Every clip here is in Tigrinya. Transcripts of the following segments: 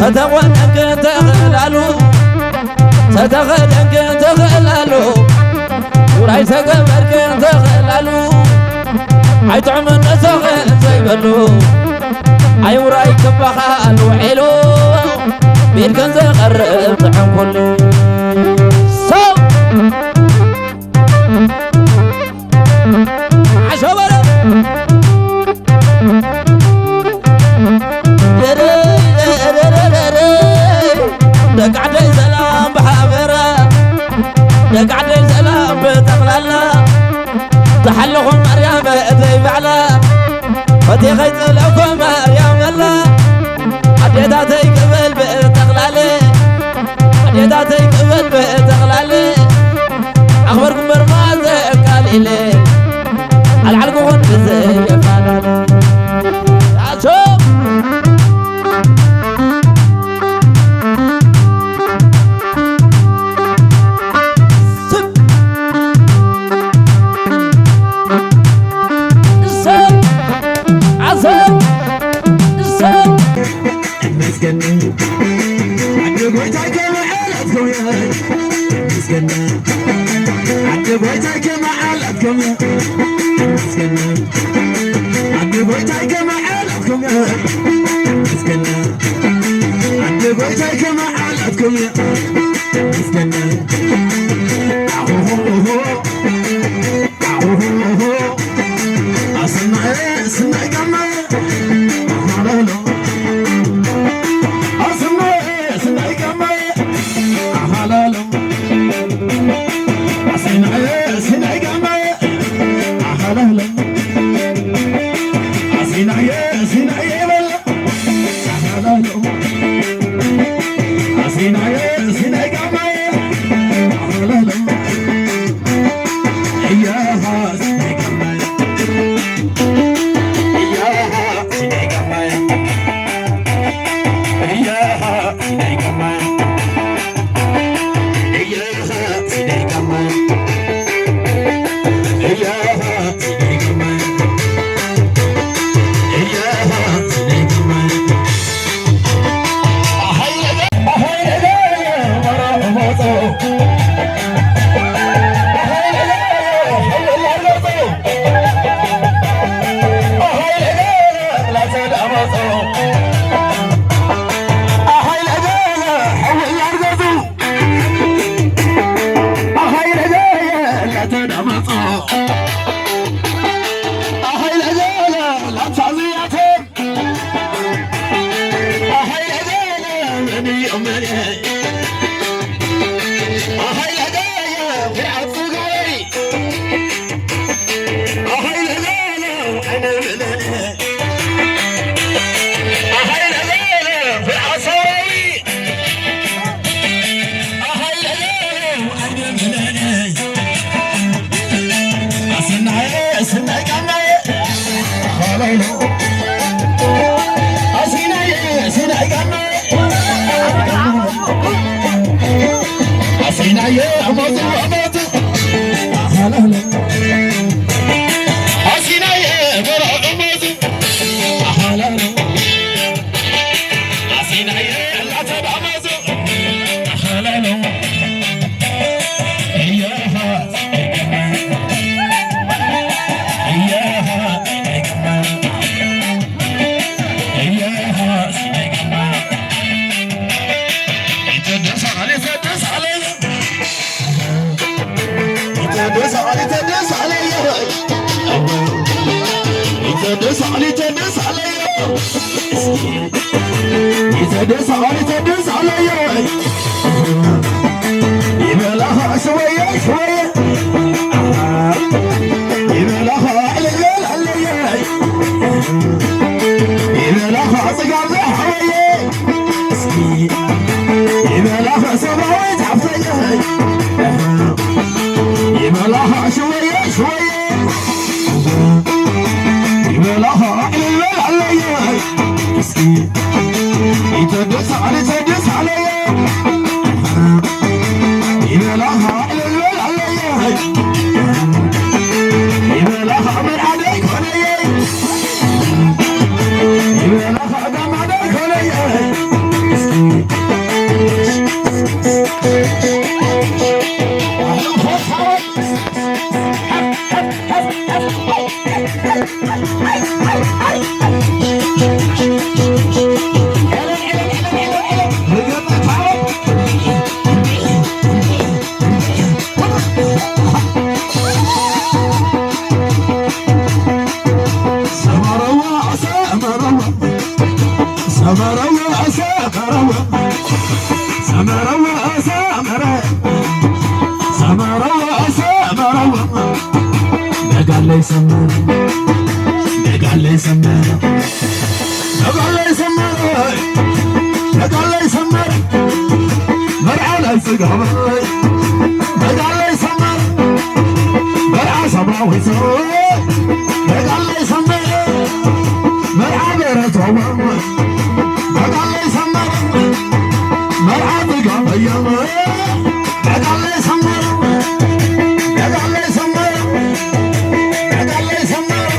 ተተቆነንክን ተኽእላሉ፣ ተተኸደንክን ተኽእላሉ፣ ውራይ ተገበርክን ተኽእላሉ፣ ኣይጥዕምን ነተኽን ዘይበሉ፣ ኣይ ውራይ ክበኻል ውዒሉ፣ ቤድክን ዝቐርብ ጥዑም ኩሉ። ሰው ዓሸበረ። ደቂ ዓደይ ሰላም ብሓበራ፣ ደቂ ዓደይ ሰላም ብጠቕላላ፣ ዝሓለኹም ማርያም እተይ ባዕላ፣ ፈትየ ከይፅለእኩም ማርያም መላ፣ ኣዴታተይ ክብል ብጠቕላለ፣ ኣዴታተይ ክብል ብጠቕላለ፣ ኣኽበርኩም በርማ ዘቃሊለ፣ ኣልዓልኩኹን ብዘየፋላለ። ኣቶ ስብ ሰብ ዓሰብ ሰብ መስገን ኣደ ጎይታይ ከመዓላትኩም መስገን ኣደ ጎይታይ ከመዓላትኩም መስገን ኣደ ጎይታይ ከመዓላትኩም መስገን ኣደ ጎይታይ ከመዓላትኩም መስገን ኣሆሆሆ ይበላኻ ሽወየ ሽወየ ይበላኻ ዕልልል ኣለየ ይበላኻ ጽጋብ ሓወየ እስኪ ይበላኻ ሰብኣዊት ሓፍተየ ይበላኻ ሽወየ ሽወየ ይበላኻ ዕልልል ኣለየ እስኪ ይተደስ ዓሊ ተደስ ዓለየ ይበላኻ ዕልልል ኣለየ ይበላኻ መርዓደይ ኮነየ ይበላኻ ጋማደይ ሰመረዋ ሰመረዋ ሰመረዋ ሰመረ ሰመረዋ ሰመረዋ ነጋለይ ሰመረ ነጋለይ ሰመረ ነጋለይ ሰመረ ነጋለይ ሰመረ መርዓላይ ጽጋበይ ነጋለይ ሰመረ መርዓ ሰማዊት ደቃለይ ሰመረ መርዓ በረታዋ ደቃለይ ሰመረ መርዓ ጥጋበያ ደቃለይ ሰመረ ደቃለይ ሰመረ ደቃለይ ሰመረ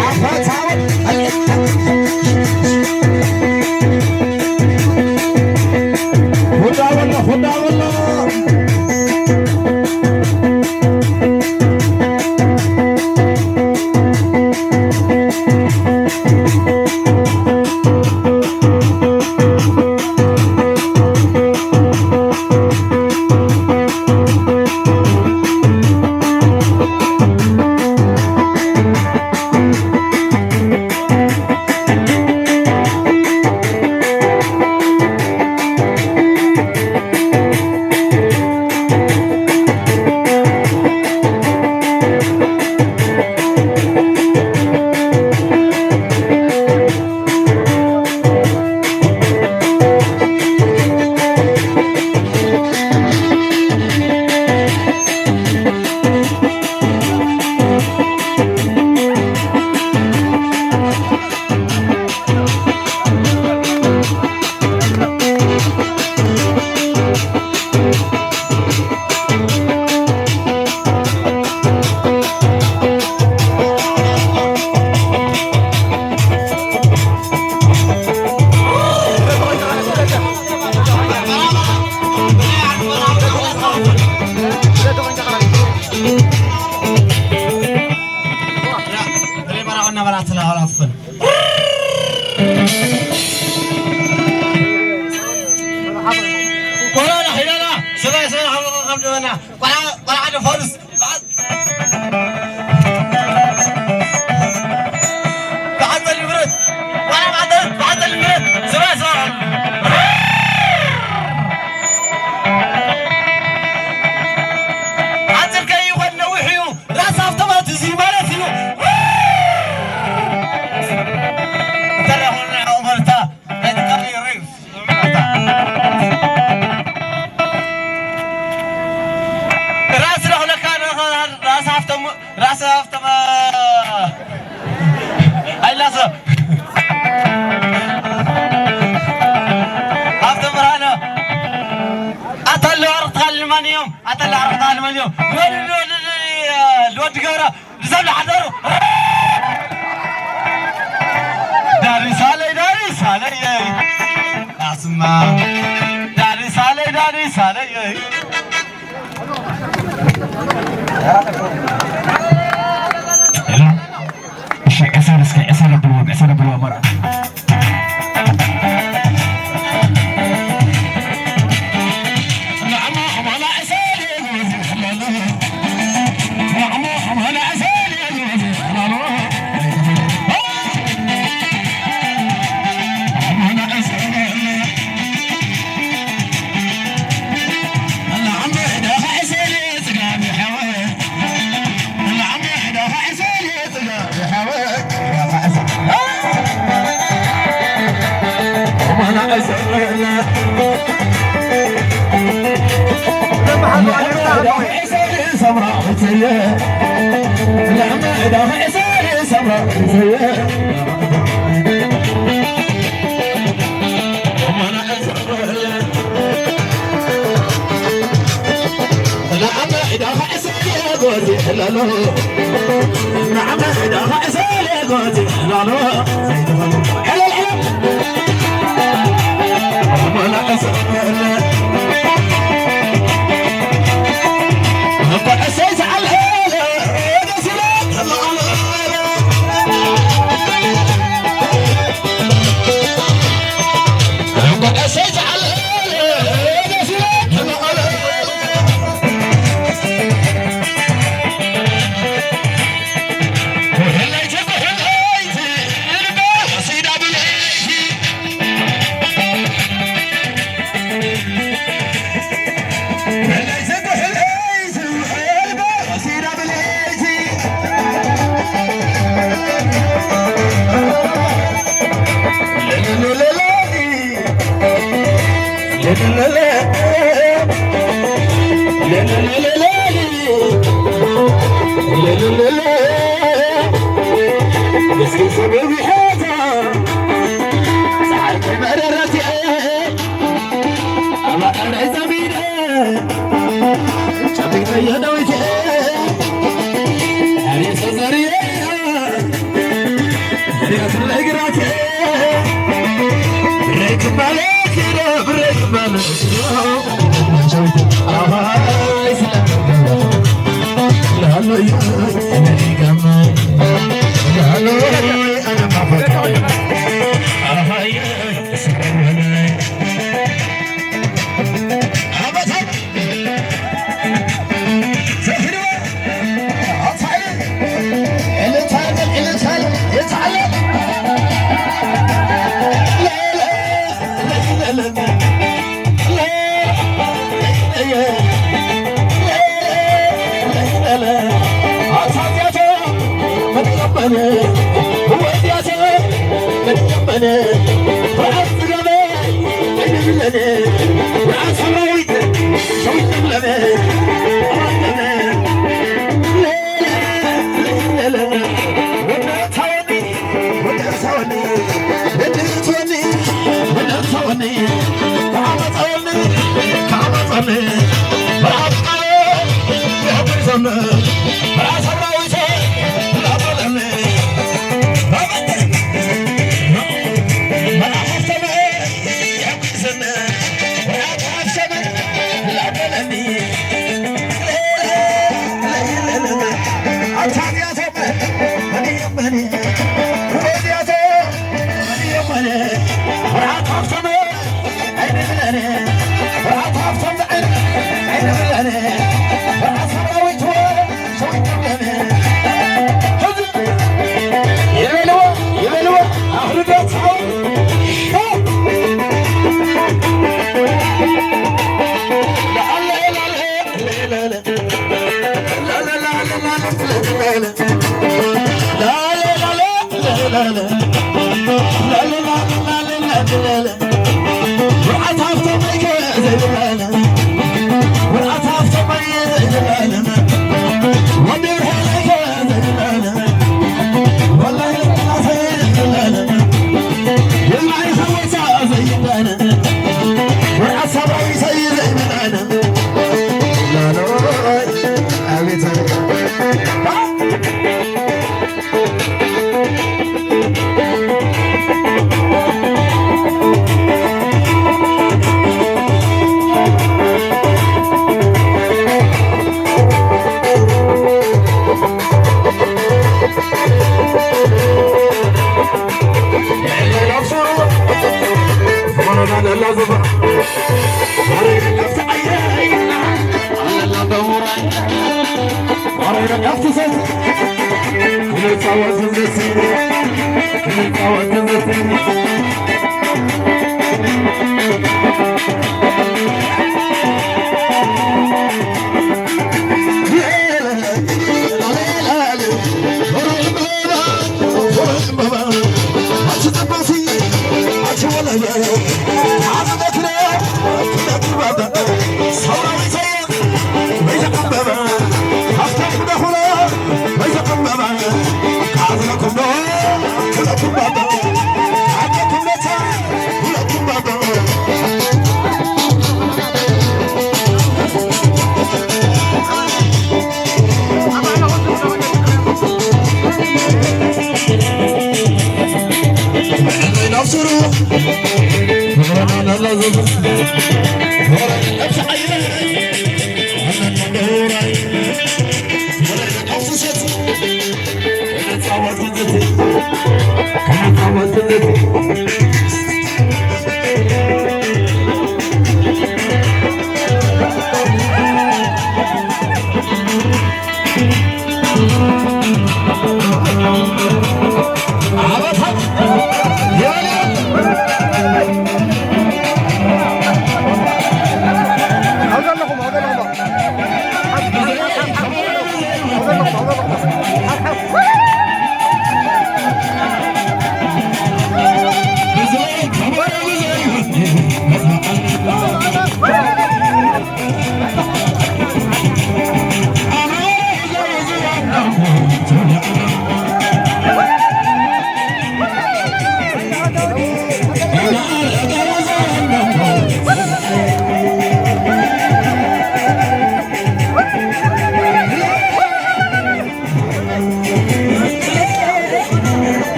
ዓፈታው ሁዳ በሎ ሁዳ በሎ ቆልዓ ደፈርስ በዓል ጸሊም ብረት፣ ዋላ ማዕተብ በዓል ጸሊም ብረት፣ ስማ፣ ስማ። ሓጺር ከይኾን ነዊሕ እዩ፣ ራስ ሃፍቶም እዚ ማለት እዩ። እንተረኹና ኦመርታ፣ ናይቲ ካሜራ ራስ ዶ ክለካ ዶ ራስ ሃፍቶም ራስ ሃፍቶም ኣይላሰ ሃፍቶም ብርሃነ ኣታ ኣለዋርቕ ትኻል መን እዮም? ኣታ ኣለዋርቕ ትኻል መን እዮም? ልወዲ ገብረ ንሰብ ዝሓደሩ ዳሪሳለይ ዳሪሳለይ ኣስማ ዳሪሳለይ ዳሪሳለይ እሺ ዕሰል እስከ ዕሰል ኣብልዎም ዕሰል ኣብልዎም መርዓ የስግሰ ብብሔታ ጸሓይ መረረትኤ ኣባጣን ሒዘ ሚደ ጨቢጠዮ ዳዊትኤ ኣሪሰ ዘርየ ርያት ለእግራትኤ ርክባለ ኪረብ ርክባለ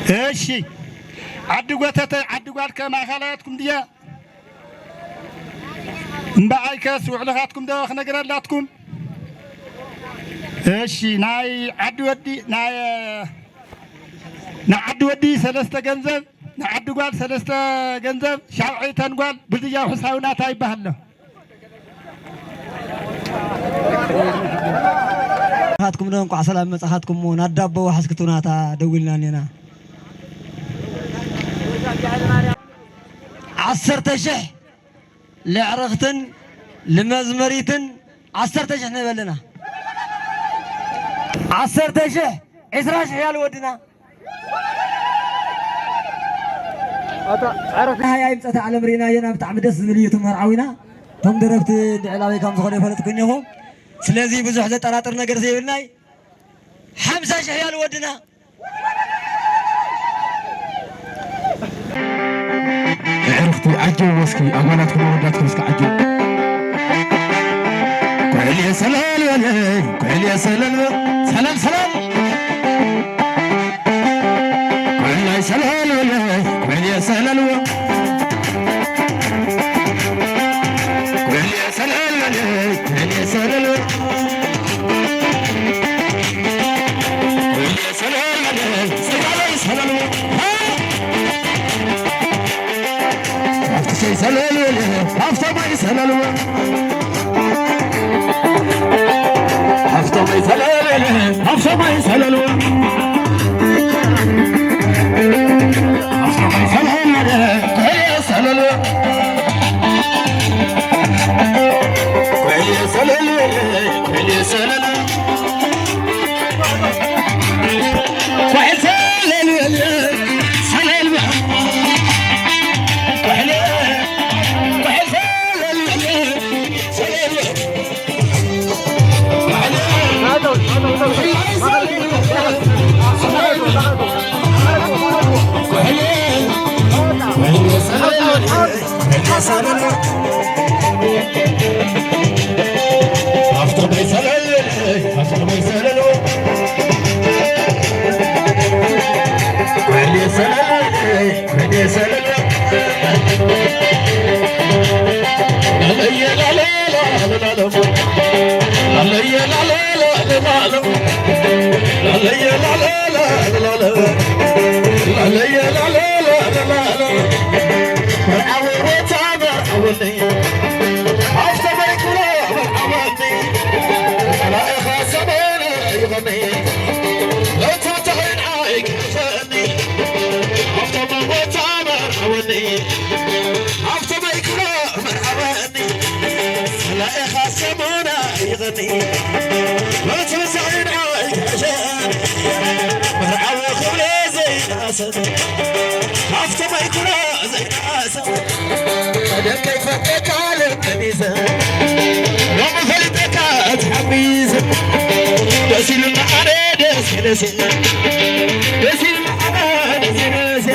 እሺ፣ ዓዲ ጎተተ፣ ዓዲ ጓል ከ ማእኸላያትኩም ድያ? እምበኣይከስ ውዕልኻትኩም ዶ ክነግረላትኩም? እሺ፣ ናይ ዓዲ ወዲ፣ ናይ፣ ንዓዲ ወዲ ሰለስተ ገንዘብ፣ ንዓዲ ጓል ሰለስተ ገንዘብ፣ ሻውዓይ ተንጓል ብዝያው ሕሳዊ ናታ ይበሃል ኣሎ። ካትኩም ዶ እንኳዕ ሰላም መጻኻትኩም። ናዳቦ ዋሕስክቱ ናታ ደዊልና ኔና። ዓሰርተ ሽሕ ለዕርኽትን ልመዝመሪትን ዓሰርተ ሽሕ ነበለና። ዓሰርተ ሽሕ፣ ዕስራ ሽሕ ያሉ ወድና። ሃያ ይምጸት ዓለም ርኢናዮ፣ ናብ ብጣዕሚ ደስ ዝብል እዩ። እቶም መርዓዊና፣ እቶም ደረፍቲ እንድዕላዊ ከም ዝኾነ ይፈለጥኩ እኒኹ። ስለዚ ብዙሕ ዘጠራጥር ነገር ዘይብልናይ፣ ሓምሳ ሽሕ ያሉ ወድና። ኣዕርኽቲ ዓጀው እስኪ ኣጓላትኩም ኣወዳትኩም እስኪ ዓጀው። ኩዕልየ ሰለል በለ፣ ኩዕልየ ሰለል በለ፣ ሰለል ሰለል። ኩዕላይ ሰለል በለ፣ ኩዕልየ ሰለል በለ። ኩዕልየ ሰለል በለ፣ ኩዕልየ ሰለል በለ። ኩዕልየ ሰለል በለ፣ ጽጋበይ ሰለል በለ። ሃ! ሃፍትሸይ ሰለል በለ፣ ሃፍቶመይ ሰለል በለ። ሃፍቶመይ ሰለል በለ፣ ሃፍቶመይ ሰለል በለ። ሃፍቶመይ ሰለል በለ፣ ኩዕልየ ሰለል በለ። ኩዕልየ ሰለል በለ፣ ኩዕልየ ሰለል በለ። ኩዕልየ ሰለል በለ፣ ሰለል በለ። ኩዕልየ፣ ኩዕልየ ሰለል በለ፣ ሰለል በለ። ሃፍቶመይ ክብሮ መርዓወኒ፣ ስለ ኢኻ ሰሙና ይቐኒ፣ መትብሳዕን ኣይትሕሸን፣ መርዓዊ ክብረ ዘይንኣሰን፣ ሃፍቶመይ ክብሮ ዘይንኣሰን፣ ቀደም ከይፈተካ ልቢ ሚዘ፣ ሎሚ ፈሊጠካ ተሓሚዘ፣ ደስ ኢሉና ኣነ ደስ ኢለሲ፣ ደስ ኢሉና ኣነ ደስ ኢለሲ።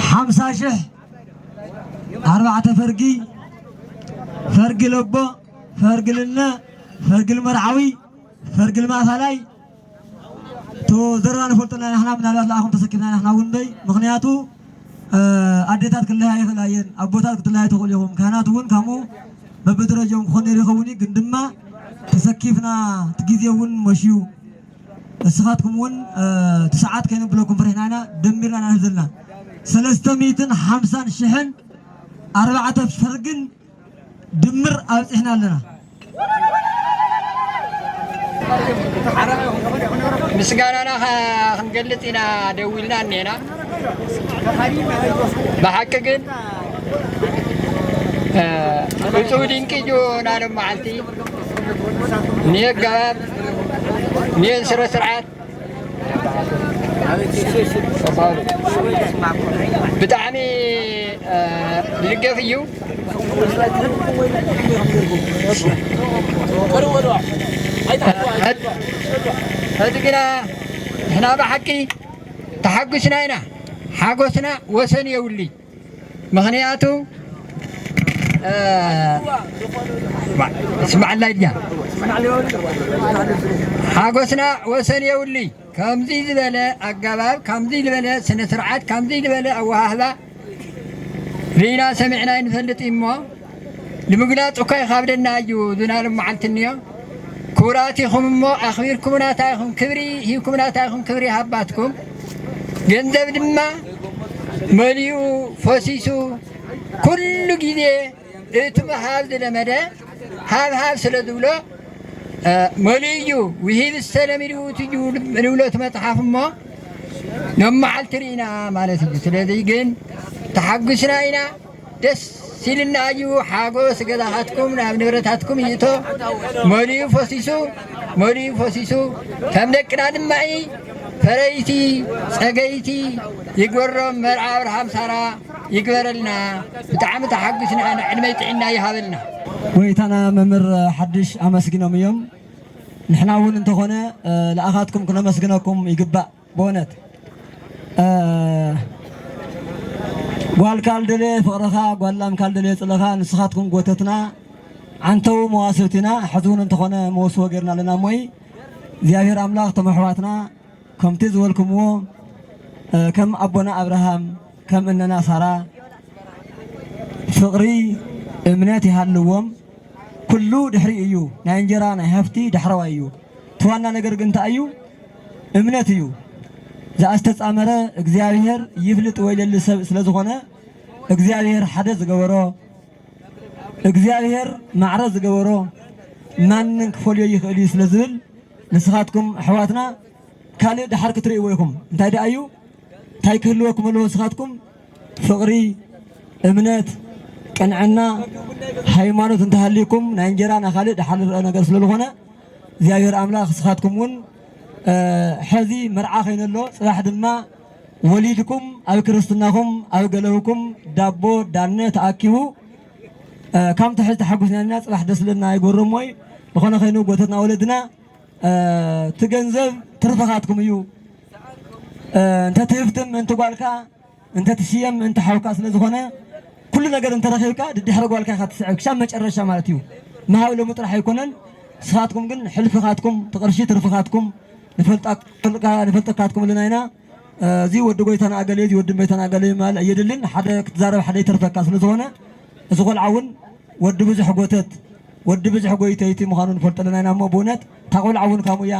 ሓምሳ ሽሕ ኣርባዕተ ፈርጊ፣ ፈርጊ ለቦ፣ ፈርጊ ልነ፣ ፈርጊ ልመርዓዊ፣ ፈርጊ ልማእሳላይ፣ እቶ ዘረባ ንፈልጠና ንሕና፣ ምናልባት ንዓኹም ተሰኪፍና ንሕና እውን እምበይ። ምኽንያቱ፣ እ፣ ኣዴታት ክለያ ይኽእላ እየን፣ ኣቦታት ክትለያዩ ትኽእሉ ኢኹም፣ ካህናት እውን ከምኡ በብደረጃኦም ክኾን ነይሩ ይኸውን እዩ። ግን ድማ ተሰኪፍና፣ እቲ ግዜ እውን መሽዩ። ንስኻትኩም እውን፣ እ፣ እቲ ሰዓት ከይነብለኩም ፈሪሕና ኢና፣ ደሚርና ኢና ንህብ ዘለና። ሰለስተ ሚእትን ሓምሳን ሽሕን ኣርባዕተ ፈርግን ድምር ኣብፂሕና ኣለና። ምስጋናና ኸ-፣ ክንገልጽ ኢና ደዊልና እኒሄና። ብሓቂ ግን፣ እ፣ እጹብ ድንቂ እዩ ናሎም መዓልቲ። ንየጋባብ፣ ንየንስረ ስርዓት፣ ብጣዕሚ፣ እ፣ ዝድገፍ እዩ። ሕዚ ግና ንሕና ብሓቂ ተሓጒስና ኢና። ሓጎስና ወሰን የብሉይ። ምኽንያቱ፣ እ፣ ባ-፣ ስምዓላይ ድያ? ሓጎስና ወሰን የብሉይ። ከምዚ ዝበለ ኣገባብ፣ ከምዚ ዝበለ ስነ ስርዓት፣ ከምዚ ዝበለ ኣወሃህባ ርኢና ሰሚዕና ኣይንፈልጥ እሞ፣ ንምግላጽ እኳ ይኻብደና እዩ። ዝናለ መዓልቲ እንዮ። ክቡራት ኢኹም እሞ፣ ኣኽቢርኩምና እንታይ ኢኹም ክብሪ ሂብኩምና እንታይ ኢኹም ክብሪ ሃባትኩም። ገንዘብ ድማ መሊኡ ፈሲሱ፣ ኩሉ ግዜ እቲ ምሃብ ዝለመደ፣ ሃብ ሃብ ስለ ዝብሎ፣ እ፣ መሊኡ እዩ። ውሂብ ሰለም ኢሉ እዩ ንብሎ እቲ መጽሓፍ እሞ፣ ሎም መዓልቲ ርኢና ማለት እዩ። ስለዚ ግን ተሓጒስና ኢና፣ ደስ ኢልና እዩ። ሓጎስ ገዛኻትኩም ናብ ንብረታትኩም ይእቶ፣ መሊኡ ፈሲሱ፣ መሊኡ ፈሲሱ። ከም ደቅና ድማ ፈረይቲ ጸገይቲ ይግበሮም፣ መርዓ ኣብርሃም ሳራ ይግበረልና። ብጣዕሚ ተሓጒስና ኢና፣ ዕድመ ጥዕና ይሃበልና። ጎይታና መምህር ሓድሽ ኣመስጊኖም እዮም። ንሕና እውን እንተኾነ፣ እ፣ ለኣኻትኩም ክነመስግነኩም ይግባእ። ብእውነት፣ እ፣ ጓል ካልደለየ ፍቕርኻ፣ ጓል ላም ካልደለየ ጽልኻ፣ ንስኻትኩም ጎተትና፣ ዓንተው መዋስብቲና፣ ሕዚ እውን እንተኾነ መወስቦ ጌርና ኣለና እሞይ፣ እግዚኣብሔር ኣምላኽ እቶም ኣሕዋትና ከምቲ ዝበልኩምዎ፣ እ፣ ከም ኣቦና ኣብርሃም፣ ከም እነና ሳራ ፍቕሪ፣ እምነት ይሃልዎም። ኩሉ ድሕሪ እዩ። ናይ እንጀራ፣ ናይ ሃፍቲ ዳሕረዋይ እዩ። እቲ ዋና ነገር ግን እንታይ እዩ? እምነት እዩ። ዝኣስተጻመረ እግዚኣብሔር ይፍልጥ ወይለሊ ሰብ ስለ ዝኾነ፣ እግዚኣብሔር ሓደ ዝገበሮ፣ እግዚኣብሔር ማዕረ ዝገበሮ፣ ማንም ክፈልዮ ይኽእል እዩ ስለ ዝብል፣ ንስኻትኩም ኣሕዋትና ካልእ ደሓር ክትርእይዎ ኢኹም። እንታይ ደኣ እዩ? እንታይ ክህልወኩም ኣለዎ ንስኻትኩም? ፍቕሪ፣ እምነት፣ ቅንዕና፣ ሃይማኖት እንተሃልዩኩም፣ ናይ እንጀራ ናይ ካልእ ደሓር ዝረአ ነገር ስለ ዝኾነ፣ እግዚኣብሔር ኣምላኽ ንስኻትኩም እውን፣ እ፣ ሕዚ መርዓ ከይነሎ፣ ጽባሕ ድማ ወሊድኩም፣ ኣብ ክርስትናኹም፣ ኣብ ገለውኩም፣ ዳቦ፣ ዳነ ተኣኪቡ፣ እ፣ ከምቲ ሕዚ ተሓጒስና ኢና፣ ጽባሕ ደስ ዝብለና ኣይገብሮ እሞ እዩ። ዝኾነ ኸይኑ፣ ጎተትና ወለድና፣ እ፣ እቲ ገንዘብ ትርፍኻትኩም እዩ። እ፣ እንተ ትህፍቲ ምእንቲ ጓልካ፣ እንተ ትስየም ምእንቲ ሓውካ ስለ ዝኾነ፣ ኩሉ ነገር እንተ ረኺብካ፣ ድድሕሪ ጓልካ ኢኻ ትስዕብ፣ ክሳብ መጨረሻ ማለት እዩ። ምሃብ ሎሚ ጥራሕ ኣይኮነን። ንስኻትኩም ግን ሕልፍኻትኩም፣ እቲ ቅርሺ ትርፍኻትኩም፣ ንፈልጣ-፣ ንፈልጥካትኩም ኣለና ኢና። እ፣ እዚ ወዲ ጎይታና ኣገለ፣ እዚ ወዲ ጎይታና ኣገለ ማለት ኣየድልን። ሓደ ክትዛረብ ሓደ ይተርፈካ ስለ ዝኾነ፣ እዚ ቆልዓ እውን ወዲ ብዙሕ ጎተት፣ ወዲ ብዙሕ ጎይተይቲ ምዃኑ ንፈልጦ ኣለና ኢና እሞ፣ ብእውነት እታ ቆልዓ እውን ከምኡ እያ።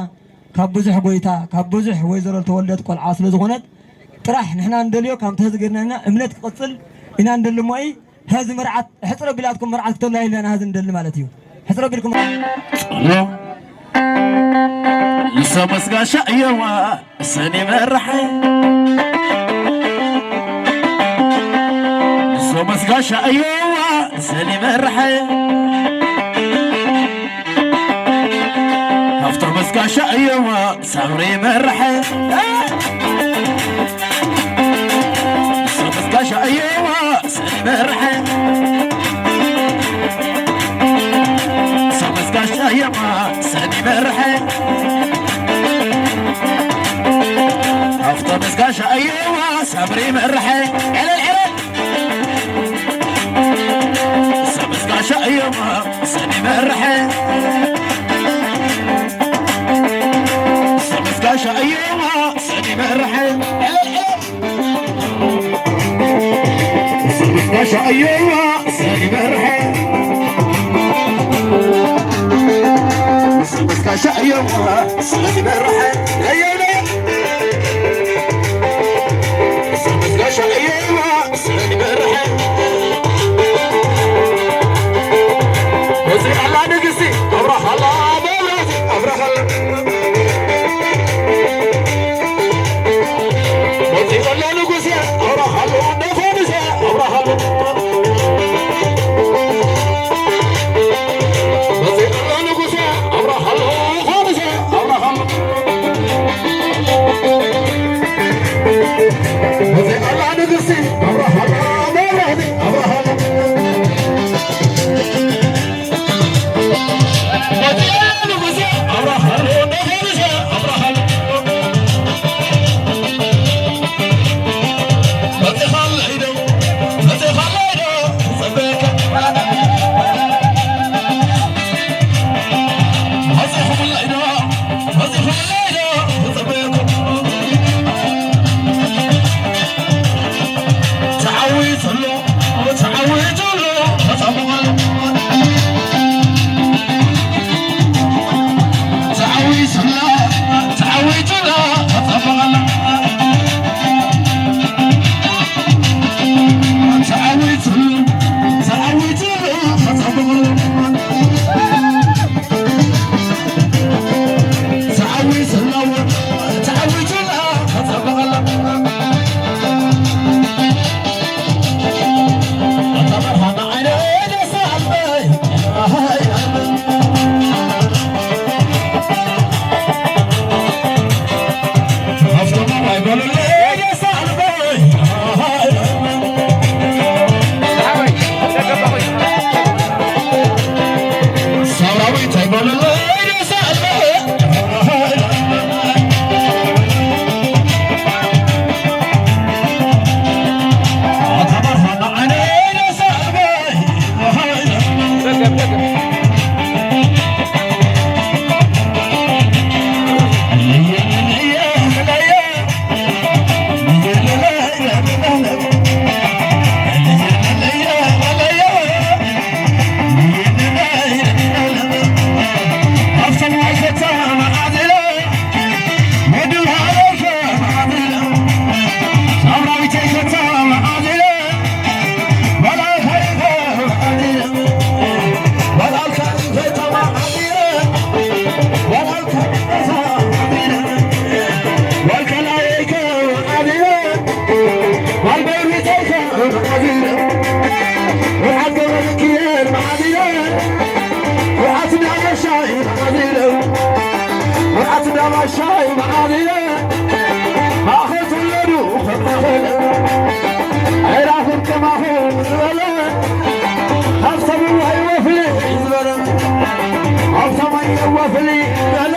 ካብ ብዙሕ ጎይታ፣ ካብ ብዙሕ ወይዘሮ ዝተወልደት ቆልዓ ስለ ዝኾነት፣ ጥራሕ ንሕና እንደልዮ፣ ከምቲ ሕዚ ገርና ኢና እምነት ክቕጽል ኢና እንደሊ እሞ፣ ሕዚ መርዓት፣ ሕጽር ኣቢላትኩም መርዓት ክተላዩ ኣለና፣ ሕዚ እንደሊ ማለት እዩ። ሕጽር ኣቢልኩም ጸሎ ንሶ መስጋሻ እየዋ፣ እሰን ይመርሐ። ንሶ መስጋሻ እየዋ፣ እሰን ይመርሐ። ሃፍቶ መስጋሻ እየዋ፣ ሳብሪ ይመርሐ። ንሶ መስጋሻ እየዋ፣ እሰን ይመርሐ። ንሶ መስጋሻ እየዋ፣ እሰን ይመርሐ። ሃፍቶ መስጋሻ እየዋ፣ ሳብሪ ይመርሐ። ዕለል፣ ዕለል። ንሶ መስጋሻ እየዋ፣ እሰን ይመርሐ። ንሶ መስጋሻ እየዋ፣ እሰን ይመርሐ። ዕለል፣ ዕለል። ንሶ መስጋሻ እየዋ፣ እሰን ይመርሐ። ንሶ መስጋሻ እየዋ፣ እሰን ይመርሐ። ለየ፣ ለየ። ንሶ መስጋሻ እየዋ፣ እሰን ይመርሐ። በዚ ኣላ ንግስቲ ኣብራሃላ፣ በዚ ኣብራሃላ። መጺኡ ዘሎ ንጉሴ ኣብራሃሉ፣ ነፋኒሴ ኣብራሃሉ። መጺኡ ዘሎ ንጉሴ ኣብራሃሉ፣ ፋኒሴ ኣብራሃሉ። ወርዓት ገብረ ሚካኤል መዓዝ ኢለ፣ ወርዓት እንዳባሻይ መዓዝ ኢለ፣ ወርዓት እንዳባሻይ መዓዝ ኢለ፣ ማእኸል ተወለዱ ከማኸለ፣ ኣይራኹም ከማኹም ዝበለ፣ ካብ ሰብዋ ይወፍሊ ዝበለ፣ ካብ ሰማይ ይወፍሊ ዝበለ፣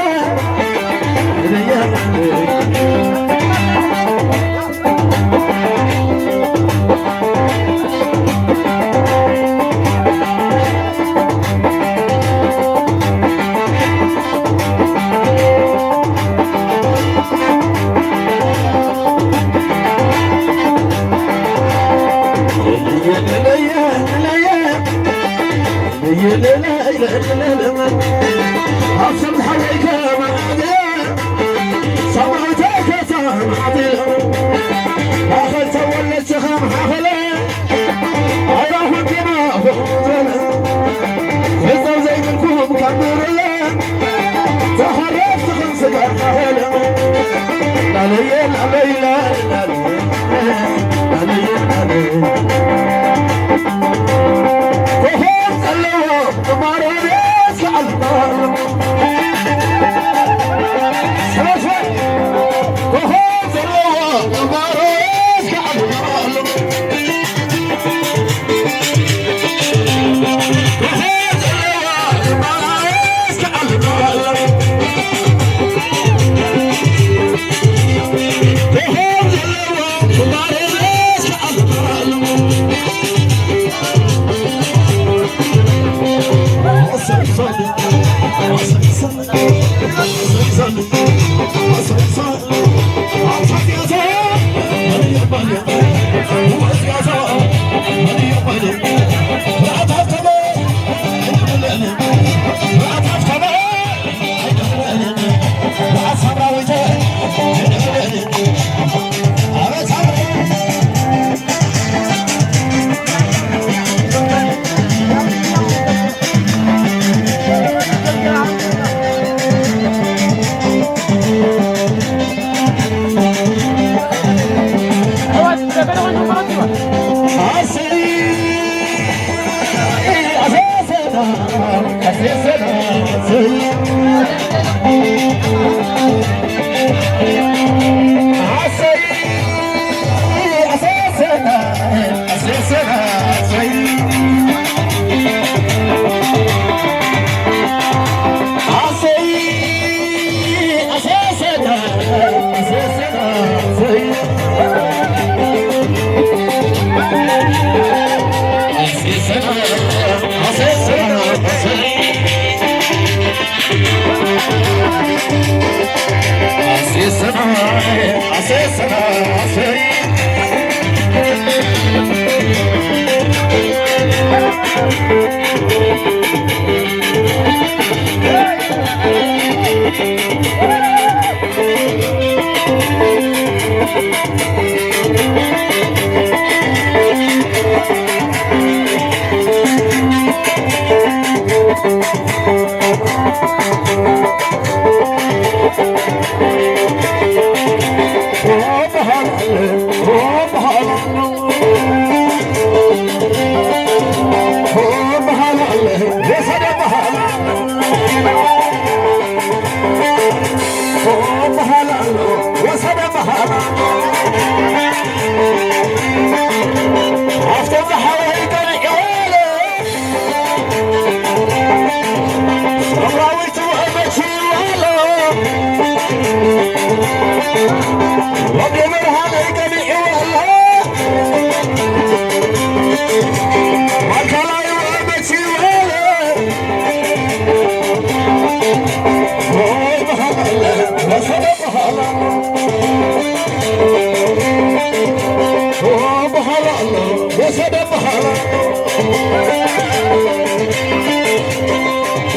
ኣብ ሰብ ዝሓለይከ መዓዘ ሰማዕተ ከተማ ዓዲሎም ማእኸል ተወለድትኻ መሓኸለ ኣይራኹም ከማኹም ዝበለ ክዕጸው ዘይብልኩም ካብ ምድርለ ተኸረፍትኽን ስጋር ማኸለ ላለየ ላለየ ላለየ ላለየ ላለየ ኮኾብ ዘለዎ ግንባሮም የስዓል።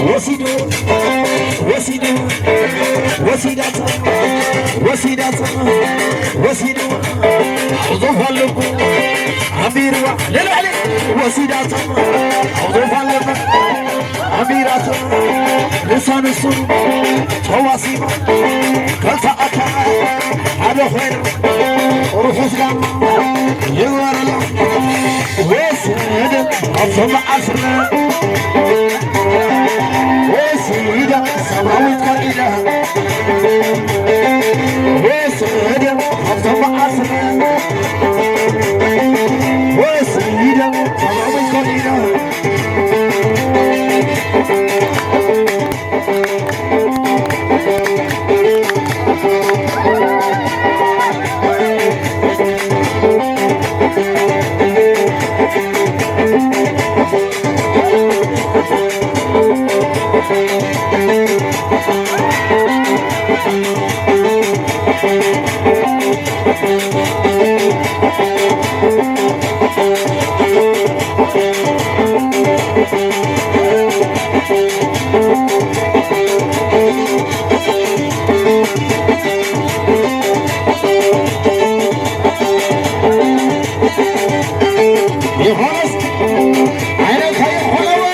ወሲዱ ወሲዱ ወሲዳት ወሲዳት ወሲዱ ዙፋን ልቡ ኣሚርዋ ልልዕሊ ወሲዳት ዙፋን ልቡ ኣሚራቶ እሳ ንሱ ተዋሲባ፣ ክልተ ኣካል ሓደ ኮይኑ፣ ርሑስ ጋማ ይግበረሎም። ወስድ ኣብቶም ዓስረ፣ ወስድ ሰብኣዊት ቃል ኪዳን፣ ወስድ ኣብቶም ዓስረ፣ ወስድ ሰብኣዊት ቃል ኪዳን። ዮሃንስ ዓይነት ሃይለ ኾለወ።